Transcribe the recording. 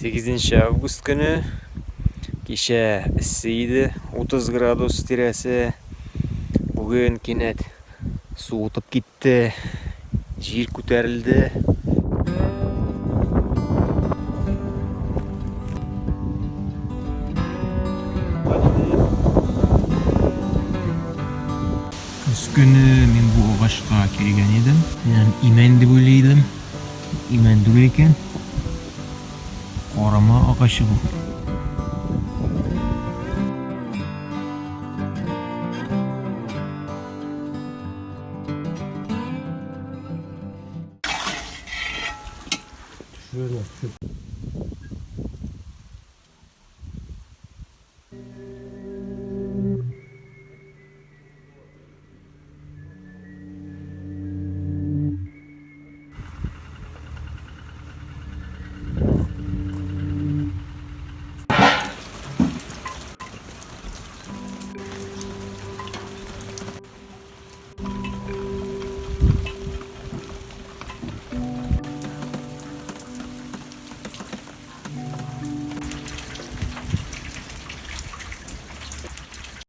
Сигезенче август көне кичә эссе иде, 30 градус тирәсе. Бүген кинәт суытып китте, җил күтәрелде. Көз көне мин бу агачка килгән идем. Мин аны имән дип уйлый идем. Имән түгел икән. Карама агачы бу.